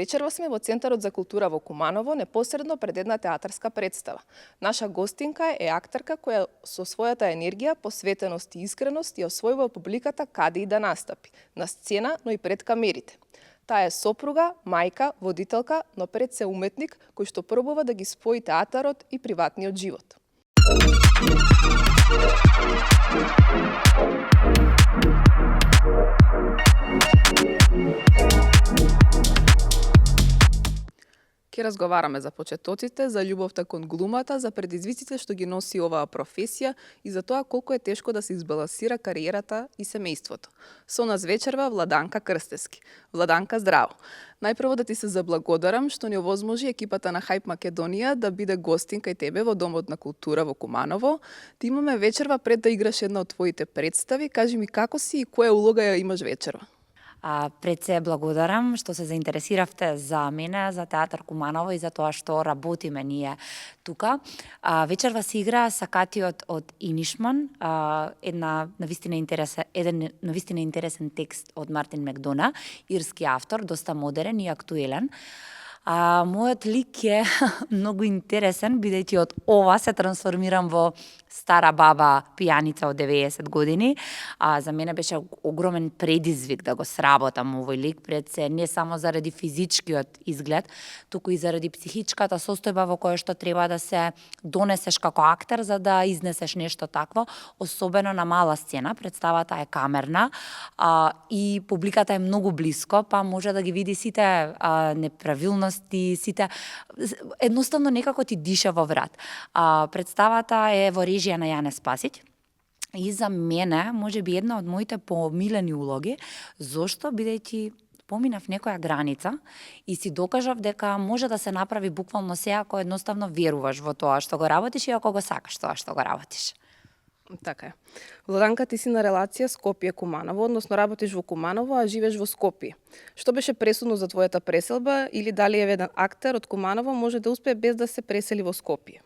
Вечерва сме во Центарот за култура во Куманово, непосредно пред една театарска представа. Наша гостинка е актерка која со својата енергија, посветеност и искреност ја освојува публиката каде и да настапи, на сцена, но и пред камерите. Таа е сопруга, мајка, водителка, но пред се уметник кој што пробува да ги спои театарот и приватниот живот. Ке разговараме за почетоците, за љубовта кон глумата, за предизвиците што ги носи оваа професија и за тоа колку е тешко да се избалансира кариерата и семејството. Со нас вечерва Владанка Крстевски. Владанка, здраво! Најпрво да ти се заблагодарам што ни овозможи екипата на Хајп Македонија да биде гостин кај тебе во Домот на култура во Куманово. Ти имаме вечерва пред да играш една од твоите представи. Кажи ми како си и која улога ја имаш вечерва? Пред се благодарам што се заинтересиравте за мене, за Театар Куманово и за тоа што работиме ние тука. Вечерва се игра Сакатиот од Инишман, еден навистина интересен текст од Мартин Макдона, ирски автор, доста модерен и актуелен. Мојот лик е многу интересен, бидејќи од ова се трансформирам во стара баба пијаница од 90 години. За мене беше огромен предизвик да го сработам овој лик, пред се не само заради физичкиот изглед, туку и заради психичката состојба во која што треба да се донесеш како актер за да изнесеш нешто такво, особено на мала сцена. Представата е камерна и публиката е многу блиско, па може да ги види сите неправилности, сите едноставно некако ти диша во врат. Представата е во режија на Јане Спасиќ. И за мене, може би една од моите помилени улоги, зошто бидејќи поминав некоја граница и си докажав дека може да се направи буквално се ако едноставно веруваш во тоа што го работиш и ако го сакаш тоа што го работиш. Така е. Владанка, ти си на релација Скопје-Куманово, односно работиш во Куманово, а живееш во Скопје. Што беше пресудно за твојата преселба или дали еден актер од Куманово може да успее без да се пресели во Скопје?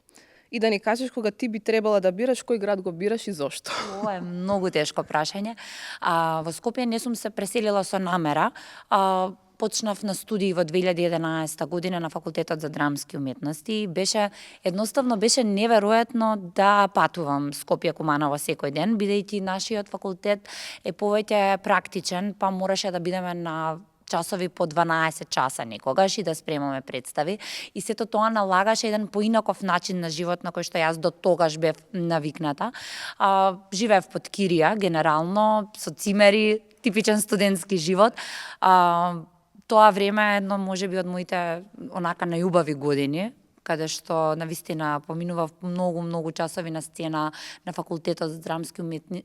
И да ни кажеш кога ти би требала да бираш, кој град го бираш и зошто? Ова е многу тешко прашање. Во Скопје не сум се преселила со намера. Почнав на студии во 2011 година на Факултетот за драмски уметности. Едноставно беше неверојатно да патувам Скопје-Куманово секој ден, бидејќи нашиот факултет е повеќе практичен, па мораше да бидеме на часови по 12 часа некогаш и да спремаме представи. И сето тоа налагаше еден поинаков начин на живот на кој што јас до тогаш бев навикната. Живеев под кирија, генерално, со цимери, типичен студентски живот. Тоа време е едно, може би, од моите онака најубави години, каде што навистина поминував многу часови на сцена на Факултетот за драмски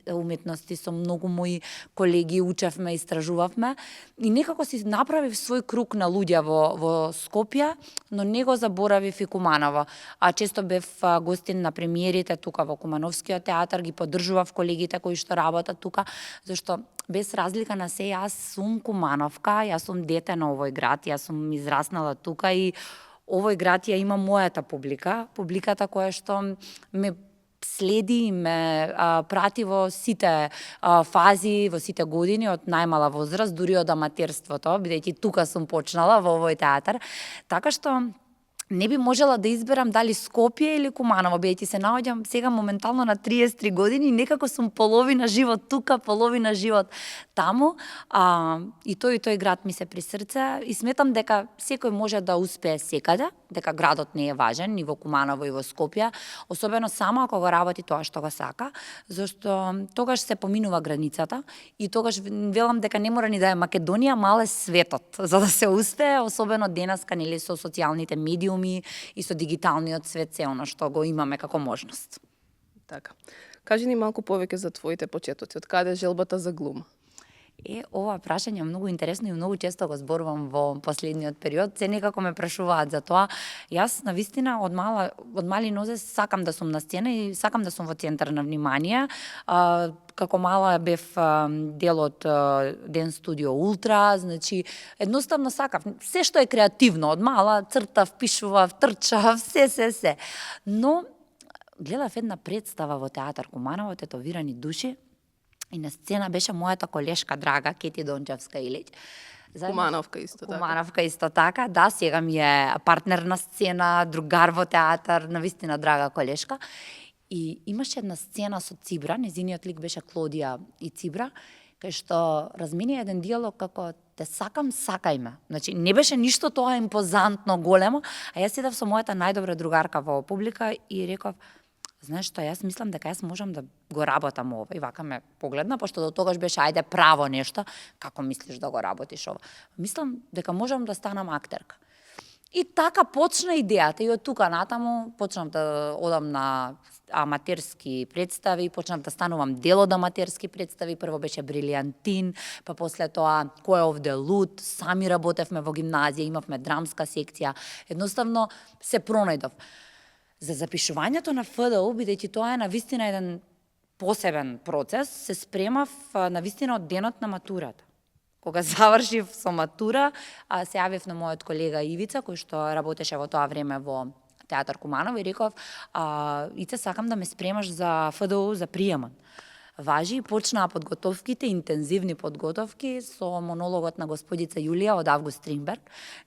уметности со многу мои колеги, учевме, истражувавме и некако си направив свој круг на луѓе во Скопје, но не го заборавив и Куманово. Често бев гостин на премиерите тука во Кумановскиот театар, ги поддржував колегите кои што работат тука, зашто без разлика на се, јас сум кумановка, јас сум дете на овој град, јас сум израснала тука и овој град ја има мојата публиката која што ме следи и ме прати во сите фази, во сите години, од најмала возраст, дури од аматерството, бидејќи тука сум почнала во овој театар. Така што не би можела да изберам дали Скопје или Куманово, бидејќи се наоѓам сега моментално на 33 години и некако сум половина живот тука, половина живот таму. И тој град ми се при срце и сметам дека секој може да успее секаде, дека градот не е важен ни во Куманово и во Скопје, особено само ако го работи тоа што го сака, зашто тогаш се поминува границата и тогаш велам дека не мора ни да е Македонија, мал е светот за да се успее, особено денеска нели со социјалните медиуми и со дигиталниот свет, се оно што го имаме како можност. Така. Кажи ни малку повеќе за твоите почетоци, од каде желбата за глума? Ова прашање е многу интересно и многу често го зборувам во последниот период. Се некако ме прашуваат за тоа. Јас навистина од мали нозе сакам да сум на сцена и сакам да сум во центар на внимание. Како мала бев дел од Ден студио Ултра, значи едноставно сакав се што е креативно, од мала цртав, пишував, трчав, се. Но гледав една представа во Театар Куманово, Тетовирани души, и на сцена беше мојата колешка драга Кети Дончевска Илиќ. Кумановка исто така. Кумановка исто така, да, сега ми е партнер на сцена, другар во театар, навистина драга колешка. И имаше една сцена со Цибра, незиниот лик беше Клодија и Цибра, кај што размени еден диалог како те сакам, сакај ме. Значи, не беше ништо тоа импозантно големо, а јас седав со мојата најдобра другарка во публика и реков, знаеш што, јас мислам дека јас можам да го работам ова. И вака ме погледна, пошто до тогаш беше ајде право нешто, како мислиш да го работиш ова? Мислам дека можам да станам актерка. И така почна идејата и од тука натаму почнав да одам на аматерски представи, почнав да станувам дел од аматерски представи, прво беше Брилијантин, па после тоа Кој е овде луд, сами работевме во гимназија, имавме драмска секција, едноставно се пронајдов. За запишувањето на ФДУ, бидејќи тоа е навистина еден посебен процес, се спремав навистина од денот на матурата. Кога завршив со матура, се јавив на мојот колега Ивица, кој што работеше во тоа време во Театар Куманово и реков, Ице, сакам да ме спремаш за ФДУ, за приеман. Важи и почнаа подготовките, интензивни подготовки со монологот на господица Јулија од Август Стринберг.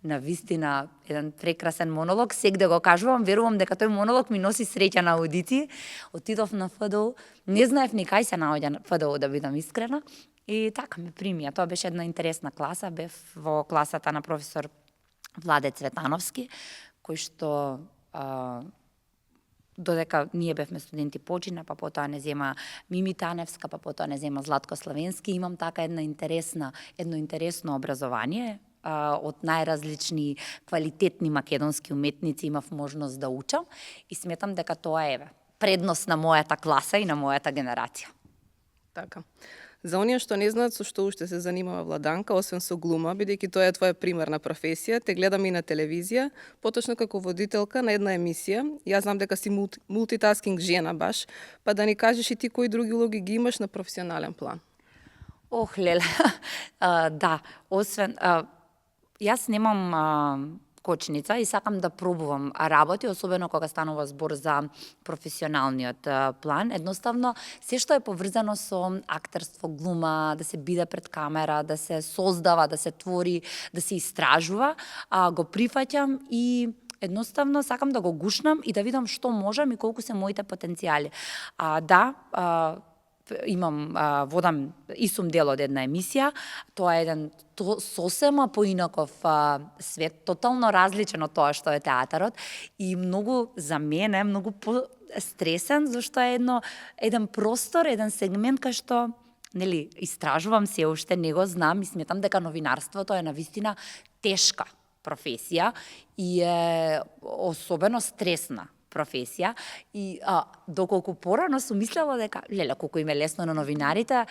Навистина еден прекрасен монолог, сегде го кажувам, верувам дека тој монолог ми носи среќа на аудиции. Отидов на ФДУ, не знаев ни кај се наоѓа ФДУ, да бидам искрена, и така ме примија. Тоа беше една интересна класа, бев во класата на професор Владе Цветановски, кој што додека ние бевме студенти почина, па потоа не зема Мими Таневска, па потоа не зема Златко Славенски. Имам така едно интересно образование, од најразлични квалитетни македонски уметници имав можност да учам и сметам дека тоа е предност на мојата класа и на мојата генерација. Така. За оние што не знаат со што уште се занимава Владанка, освен со глума, бидејќи тоа е твоја примарна професија, те гледам и на телевизија, поточно како водителка на една емисија. Јас знам дека си мултитаскинг жена баш, па да ни кажеш и ти кои други улоги ги имаш на професионален план. Ох, леле, да, освен, јас немам кочница и сакам да пробувам работи, особено кога станува збор за професионалниот план. Едноставно, се што е поврзано со актерство, глума, да се биде пред камера, да се создава, да се твори, да се истражува, го прифаќам и едноставно сакам да го гушнам и да видам што можам и колку се моите потенцијали. Водам и сум дел од една емисија, тоа е еден сосема поинаков свет, тотално различен од тоа што е театарот и многу за мене, многу стресен, зашто е еден простор, еден сегмент кај што истражувам се уште, не го знам и сметам дека новинарството е навистина тешка професија и е особено стресна професија и доколку порано сум мислела дека колку им е лесно на новинарите,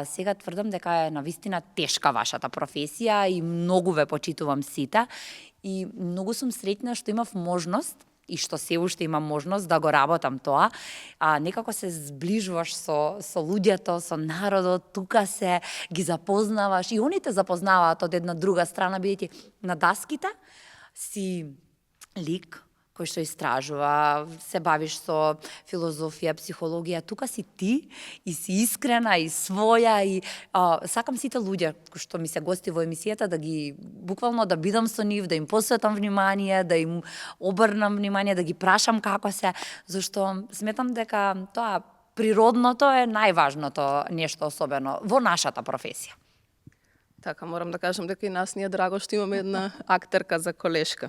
сега тврдам дека е навистина тешка вашата професија и многу ве почитувам сите и многу сум среќна што имав можност и што се уште имам можност да го работам тоа, некако се зближуваш со луѓето, со народот, тука се ги запознаваш и они те запознаваат од една друга страна, бидејќи на даските си лик кој што истражува, се бавиш со филозофија, психологија, тука си ти и си искрена и своја и сакам сите луѓе кои што ми се гости во емисијата да ги буквално да бидам со нив, да им посветам внимание, да им обрнам внимание, да ги прашам како се, зашто сметам дека тоа природното е најважното нешто особено во нашата професија. Така, морам да кажам дека и нас ни е драго што имаме една актерка за колешка.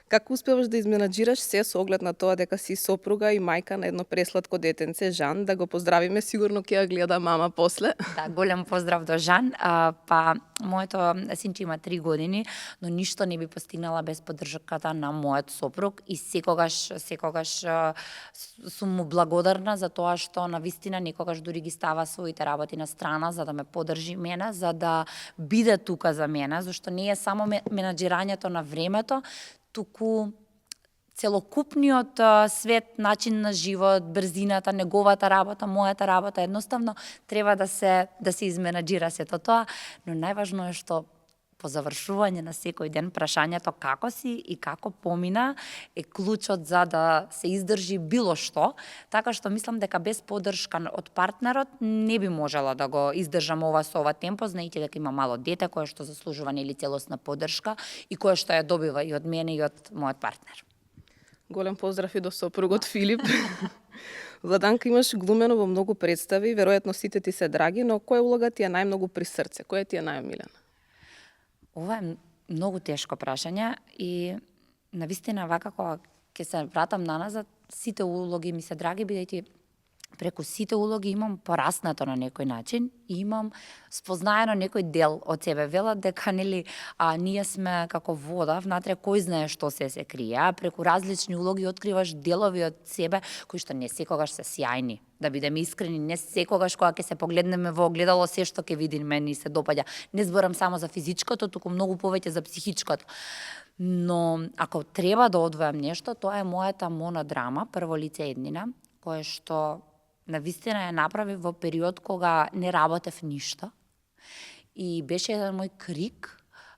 Како успеваш да изменаџираш се со оглед на тоа дека си сопруга и мајка на едно пресладко детенце, Жан, да го поздравиме, сигурно ќе ја гледа мама после. Да, голем поздрав до Жан. Моето синче има 3 години, но ништо не би постигнала без поддршката на мојот сопруг и секогаш сум му благодарна за тоа што навистина некогаш дури ги става своите работи на страна за да ме поддржи мене, за да биде тука за мене, зашто не е само менаџирањето на времето, туку целокупниот свет, начин на живот, брзината, неговата работа, мојата работа, едноставно треба да се изменаџира сето тоа, но најважно е што по завршување на секој ден прашањето како си и како помина е клучот за да се издржи било што, така што мислам дека без поддршка од партнерот не би можела да го издржам ова со ова темпо, знаејќи дека има мало дете кое што заслужува нели целосна поддршка и кое што ја добива и од мене и од мојот партнер. Голем поздрав и до сопругот Филип. Владанка, имаш глумено во многу представи, веројатно сите ти се драги, но која улога ти е најмногу при срце? Која ти е најомилена? Ова е многу тешко прашање и навистина вака кога ќе се вратам наназад, сите улоги ми се драги бидејќи преку сите улоги имам пораснато на некој начин и имам спознаено некој дел од себе. Велат дека нели ние сме како вода, внатре кој знае што се крие, преку различни улоги откриваш делови од себе кои што не секогаш се сјајни. Да бидеме искрени, не секогаш кога ќе се погледнеме во огледало се што ќе видиме ни се допаѓа. Не зборам само за физичкото, туку многу повеќе за психичкото. Но ако треба да одвојам нешто, тоа е мојата монодрама Прво лице еднина, кое што навистина ја направи во период кога не работев ништо. И беше еден мој крик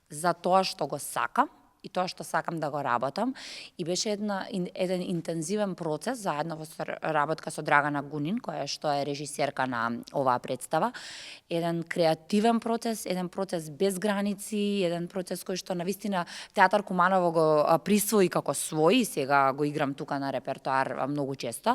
за тоа што го сакам и тоа што сакам да го работам. И беше еден интензивен процес, заедно во работка со Драгана Гунин, која што е режисерка на оваа представа. Еден креативен процес, еден процес без граници, еден процес кој што навистина Театар Куманово го присвои како свој, сега го играм тука на репертоар многу често.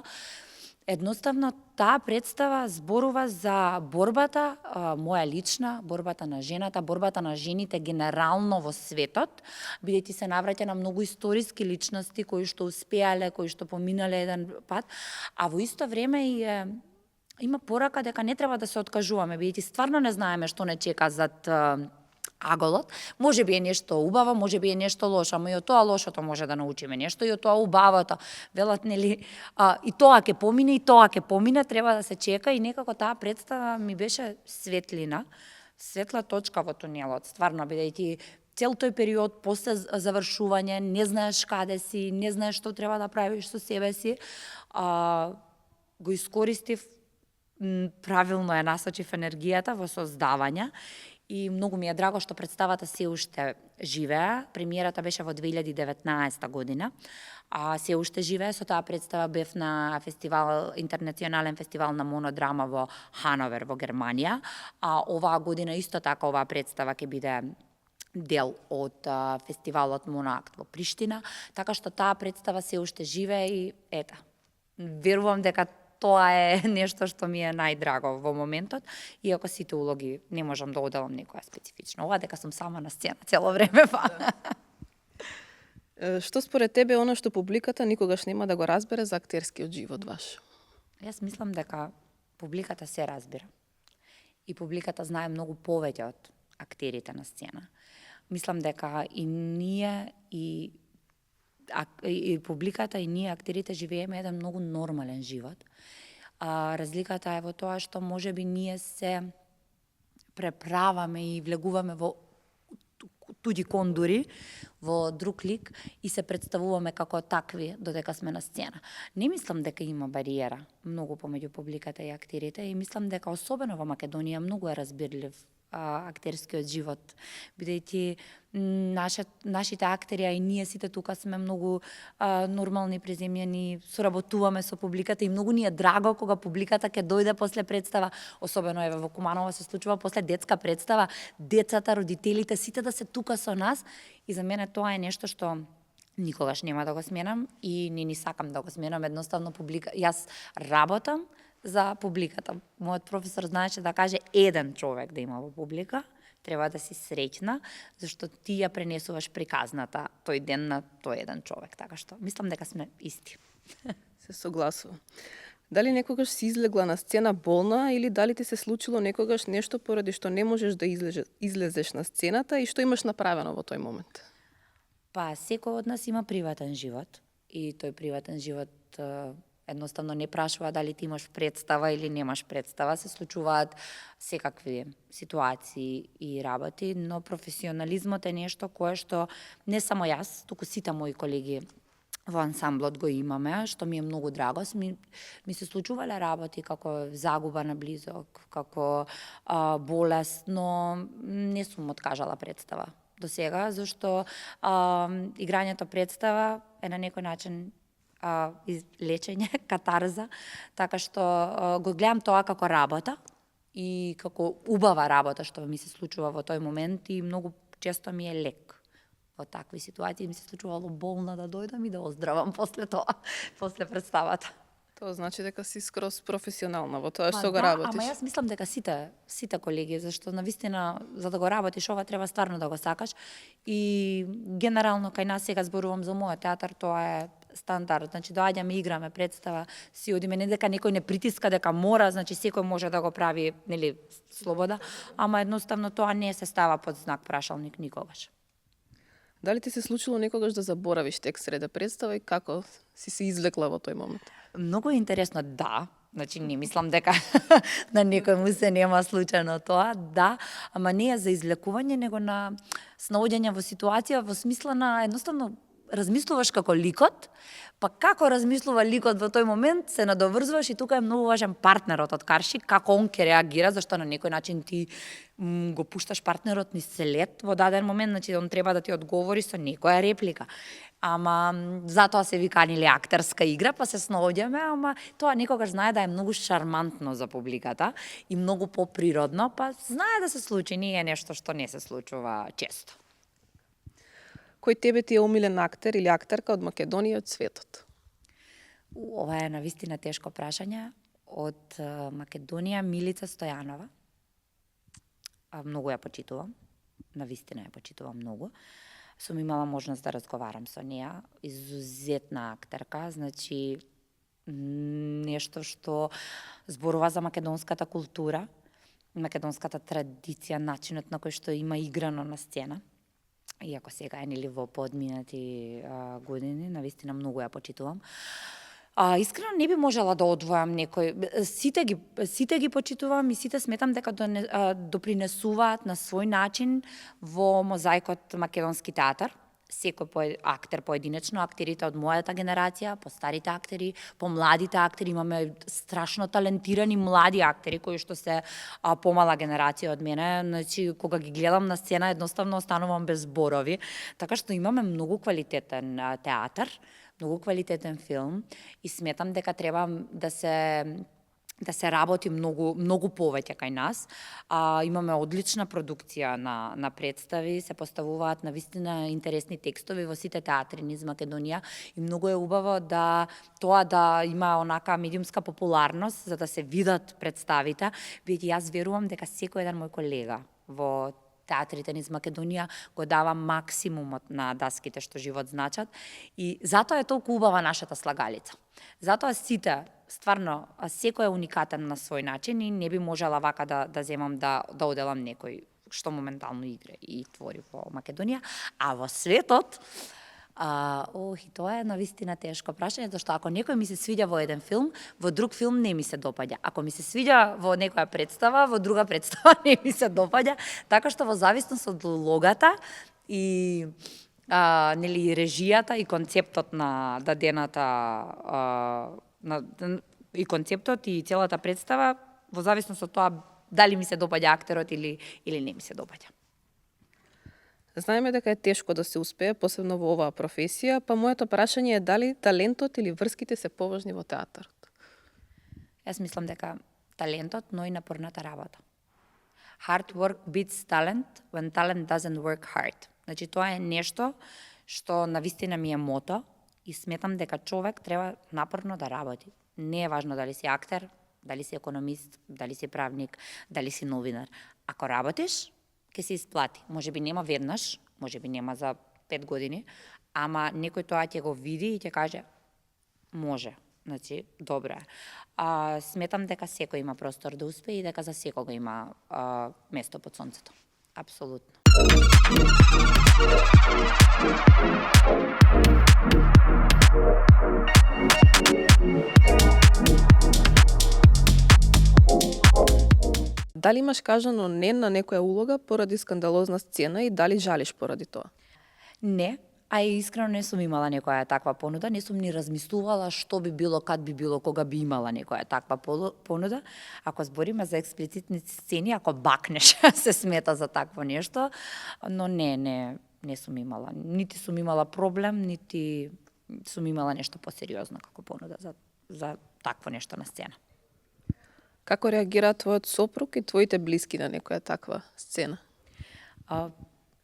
Едноставно, таа представа зборува за борбата, моја лична, борбата на жената, борбата на жените генерално во светот, бидејќи се навраќа на многу историски личности кои што успеале, кои што поминале еден пат, а во исто време има порака дека не треба да се откажуваме, бидејќи стварно не знаеме што не чека зад аголот. Може би е нешто убаво, може би е нешто лошо, ама и од тоа лошото може да научиме нешто и од тоа убавото. Велат нели и тоа ќе помине, и тоа ќе помине, треба да се чека и некако таа представа ми беше светлина, светла точка во тунелот, стварно бидејќи цел тој период после завршување не знаеш каде си, не знаеш што треба да правиш со себе си, го искористив правилно ја насочив енергијата во создавање. И многу ми е драго што представата се уште живее. Премиерата беше во 2019 година, а се уште живее. Со таа представа бев на интернационален фестивал на монодрама во Хановер во Германија. А оваа година исто така оваа представа ќе биде дел од фестивалот Моноакт во Приштина, така што таа представа се уште живее и верувам дека тоа е нешто што ми е најдраго во моментот, иако сите улоги не можам да оделам некоја специфично. Ова дека сум сама на сцена цело време. Што според тебе е оно што публиката никогаш нема да го разбере за актерскиот живот ваш? Јас мислам дека публиката се разбира. И публиката знае многу повеќе од актерите на сцена. Мислам дека и ние и публиката и ние актерите живееме еден многу нормален живот. Разликата е во тоа што можеби ние се преправаме и влегуваме во туѓи кондури, во друг лик и се представуваме како такви додека сме на сцена. Не мислам дека има бариера многу помеѓу публиката и актерите и мислам дека особено во Македонија многу е разбирлив актерскиот живот, бидејќи нашите актери, а и ние сите тука сме многу нормални, приземјени, соработуваме со публиката и многу ни е драго кога публиката ќе дојде после представа, особено еве во Куманово се случува после детска представа, децата, родителите, сите да се тука со нас и за мене тоа е нешто што никогаш нема да го сменам и не сакам да го сменам, едноставно јас работам за публиката. Мојот професор знаеше да каже еден човек да има во публика, треба да си среќна, зашто ти ја пренесуваш приказната тој ден на тој еден човек, така што мислам дека сме исти. Се согласувам. Дали некогаш си излегла на сцена болна или дали ти се случило некогаш нешто поради што не можеш да излезеш на сцената и што имаш направено во тој момент? Па, секој од нас има приватен живот и тој приватен живот едноставно не прашува дали ти имаш представа или немаш представа, се случуваат секакви ситуации и работи, но професионализмот е нешто кое што не само јас, туку сите мои колеги во ансамблот го имаме, што ми е многу драго. Ми се случувале работи како загуба на близок, како болест, но не сум откажала представа до сега, зашто играњето представа е на некој начин лечење, катарза, така што го гледам тоа како работа и како убава работа што ми се случува во тој момент и многу често ми е лек. Во такви ситуации ми се случувало болна да дојдам и да оздравам после тоа, после представата. Тоа значи дека си скроз професионална во тоа што го работиш. Ама јас мислам дека сите колеги, зашто навистина за да го работиш ова треба стварно да го сакаш и генерално кај нас сега зборувам за мојот театар, тоа е стандард, значи доаѓаме, играме представа, си одиме, не дека некој не притиска дека мора, значи секој може да го прави, нели, слобода, ама едноставно тоа не се става под знак прашалник никогаш. Дали ти се случило некогаш да заборавиш текст среде представа и како си се извлекла во тој момент? Многу интересно, да. Значи, не мислам дека на некој му се нема случајно тоа, да, ама не е за извлекување, него на снаоѓање во ситуација, во смисла на едноставно размислуваш како ликот, па како размислува ликот во тој момент, се надоврзваш и тука е многу важен партнерот од Карши, како он ќе реагира, зашто на некој начин ти го пушташ партнерот низ целет во даден момент, значи он треба да ти одговори со некоја реплика. Ама затоа се виканиле актерска игра, па се снаоѓаме, ама тоа некогаш знае да е многу шармантно за публиката и многу поприродно, па знае да се случи, не е нешто што не се случува често. Кој тебе ти е омилен актер или актерка од Македонија и од светот? Ова е навистина тешко прашање. Од Македонија Милица Стојанова. Многу ја почитувам. Навистина ја почитувам многу. Сум имала можност да разговарам со неа. Изузетна актерка, значи нешто што зборува за македонската култура, македонската традиција, начинот на кој што има играно на сцена. Иако сега е нели во подминати години, навистина многу ја почитувам. Искрено не би можела да одвојам некој. Сите ги почитувам и сите сметам дека допринесуваат на свој начин во мозаикот македонски театар. Секој актер поединечно, актерите од мојата генерација, по старите актери, по младите актери, имаме страшно талентирани млади актери кои што се помала генерација од мене, значи кога ги гледам на сцена едноставно останувам без зборови, така што имаме многу квалитетен театар, многу квалитетен филм и сметам дека треба да се работи многу повеќе кај нас. Имаме одлична продукција на представи, се поставуваат навистина интересни текстови во сите театри низ Македонија и многу е убаво да тоа да има онака медиумска популарност за да се видат представите, бидејќи јас верувам дека секој еден мој колега во театрите низ Македонија го дава максимумот на даските што живот значат и затоа е толку убава нашата слагалица. Затоа сите, стварно, секој е уникатен на свој начин и не би можела вака да земам да оделам некој што моментално игра и твори во Македонија, а во светот и тоа е навистина тешко прашање, зашто ако некој ми се свиѓа во еден филм, во друг филм не ми се допаѓа. Ако ми се свиѓа во некоја представа, во друга представа не ми се допаѓа, така што во зависност од улогата и нели режијата и концептот на дадената и концептот и целата представа, во зависност од тоа дали ми се допаѓа актерот или не ми се допаѓа. Знаеме дека е тешко да се успее, посебно во оваа професија, па моето прашање е дали талентот или врските се поважни во театарот? Јас мислам дека талентот, но и напорната работа. Hard work beats talent when talent doesn't work hard. Значи тоа е нешто што навистина ми е мото и сметам дека човек треба напорно да работи. Не е важно дали си актер, дали си економист, дали си правник, дали си новинар. Ако работиш, ќе се исплати. Може би нема веднаш, може би нема за 5 години, ама некој тоа ќе го види и ќе каже може. Значи, добро е. Сметам дека секој има простор да успее и дека за секого има место под сонцето. Апсолутно. Дали имаш кажано не на некоја улога поради скандалозна сцена и дали жалиш поради тоа? Не, А и искрено не сум имала некоја таква понуда, не сум ни размислувала што би било, кад би било, кога би имала некоја таква понуда. Ако збориме за експлицитни сцени, ако бакнеш се смета за такво нешто, но не сум имала. Нити сум имала проблем, нити сум имала нешто посериозно како понуда за такво нешто на сцена. Како реагира твојот сопруг и твоите блиски на некоја таква сцена?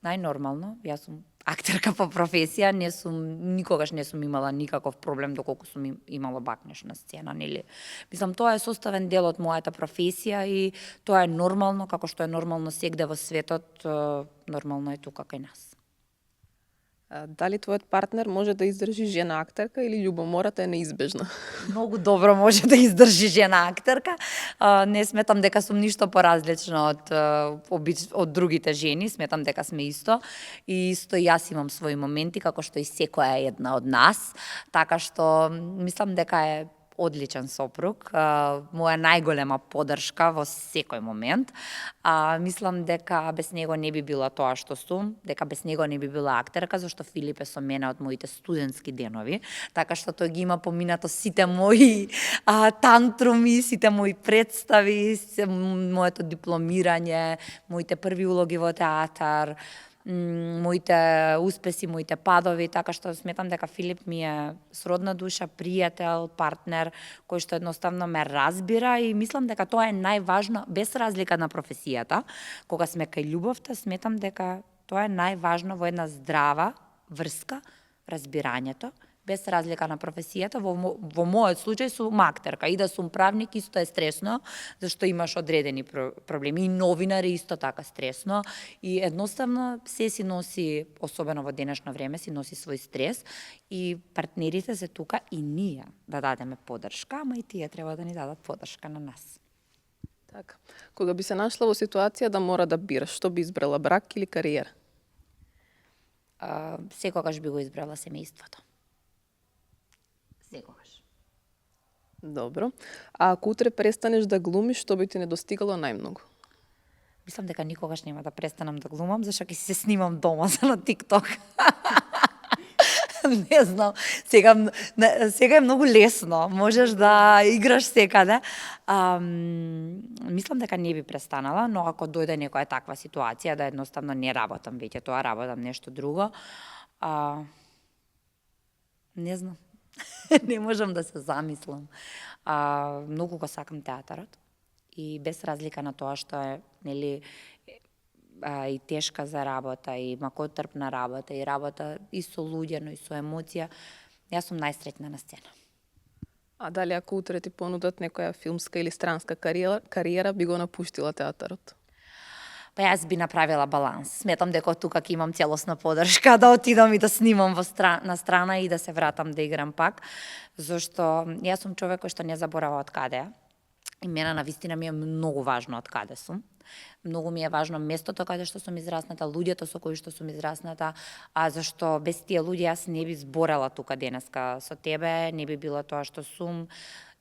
Најнормално, јас сум актерка по професија, никогаш не сум имала никаков проблем доколку сум имала бакнеш на сцена, нели? Мислам, тоа е составен дел од мојата професија и тоа е нормално, како што е нормално сегде во светот, нормално е тука кај нас. Дали твојот партнер може да издржи жена актерка или љубомората е неизбежна? Многу добро може да издржи жена актерка. Не сметам дека сум ништо поразлично од другите жени, сметам дека сме исто. И исто јас имам своји моменти, како што и секоја една од нас. Така што мислам дека е одличен сопруг, моја најголема поддршка во секој момент. Мислам дека без него не би била тоа што сум, дека без него не би била актерка, зашто Филип е со мене од моите студентски денови, така што тој ги има поминато сите мои тантруми, сите мои представи, моето дипломирање, моите први улоги во театар, моите успеси, моите падови, така што сметам дека Филип ми е сродна душа, пријател, партнер, кој што едноставно ме разбира и мислам дека тоа е најважно, без разлика на професијата. Кога сме кај љубовта, сметам дека тоа е најважно во една здрава врска, разбирањето, без разлика на професијата. Во мојот случај сум актерка и да сум правник исто е стресно, зашто имаш одредени проблеми. И новинар е исто така стресно и едноставно се си носи, особено во денешно време, си носи свој стрес и партнерите се тука и ние да дадеме поддршка, ама и тие треба да ни дадат поддршка на нас. Така. Кога би се нашла во ситуација да мора да бираш, што би избрала, брак или кариера? Секогаш би го избрала семејството. Секогаш. Добро. А ако утре престанеш да глумиш, што би ти недостигало најмногу? Мислам дека никогаш нема да престанам да глумам, зашто ќе се снимам дома за на TikTok. Не знам, сега е многу лесно, можеш да играш секаде. Мислам дека не би престанала, но ако дојде некоја таква ситуација да едноставно не работам веќе тоа, работам нешто друго, не знам. Не можам да се замислам. Многу го сакам театарот и без разлика на тоа што е, нели, и тешка за работа, и макотрпна работа, и работа и со луѓе, но и со емоција, јас сум најсреќна на сцена. А дали ако утре ти понудат некоја филмска или странска кариера, би го напуштила театарот? Па јас би направила баланс. Сметам дека тука ќе имам целосна поддршка да отидам и да снимам на страна и да се вратам да играм пак, зашто јас сум човек кој што не заборава од каде е. И мене навистина ми е многу важно од каде сум. Многу ми е важно местото каде што сум израсната, луѓето со кои што сум израсната, зашто без тие луѓе јас не би зборела тука денеска со тебе, не би била тоа што сум.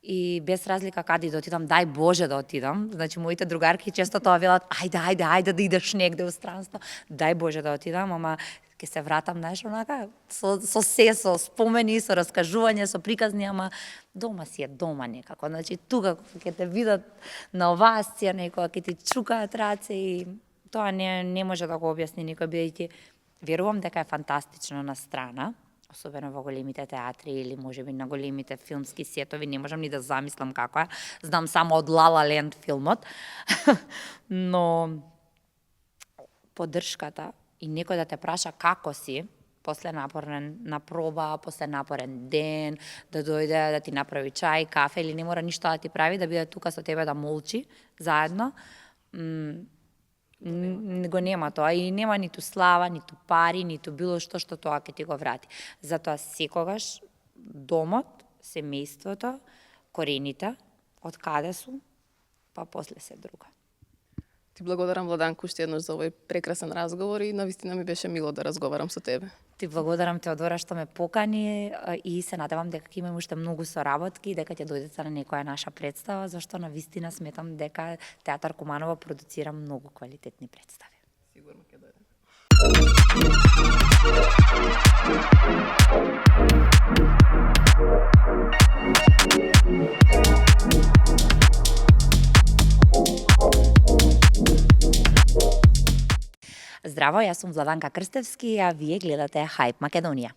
И без разлика каде да отидам, дај Боже да отидам. Значи, моите другарки често тоа велат, ајде да идеш негде у странство, дај Боже да отидам, ама ќе се вратам, знаеш, онака, со спомени, со раскажување, со приказни, ама дома си е дома некако. Значи, тука ќе те видат на оваа сцена, некоја ќе ти чукаат раце и тоа не може да го објасни никој, бидејќи верувам дека е фантастично на страна, особено во големите театри или можеби на големите филмски сетови, не можам ни да замислам како е. Знам само од La La Land филмот. Но поддршката и некој да те праша како си, после напорна проба, после напорен ден, да дојде да ти направи чај, кафе или не мора ништо да ти прави, да биде тука со тебе да молчи заедно, го нема тоа и нема ниту слава, ниту пари, ниту било што тоа ќе ти го врати. Затоа секогаш домот, семејството, корените, од каде су, па после се друго. Ти благодарам, Владанко, уште еднаш за овој прекрасен разговор и навистина ми беше мило да разговарам со тебе. Ти благодарам, Теодора, што ме покани и се надевам дека ќе имаме уште многу соработки, дека ќе дојдете на некоја наша представа, зашто навистина сметам дека Театар Куманово продуцира многу квалитетни представи. Сигурно ќе дојдем. Здраво, јас сум Владанка Крстевски, а вие гледате Hype Македонија.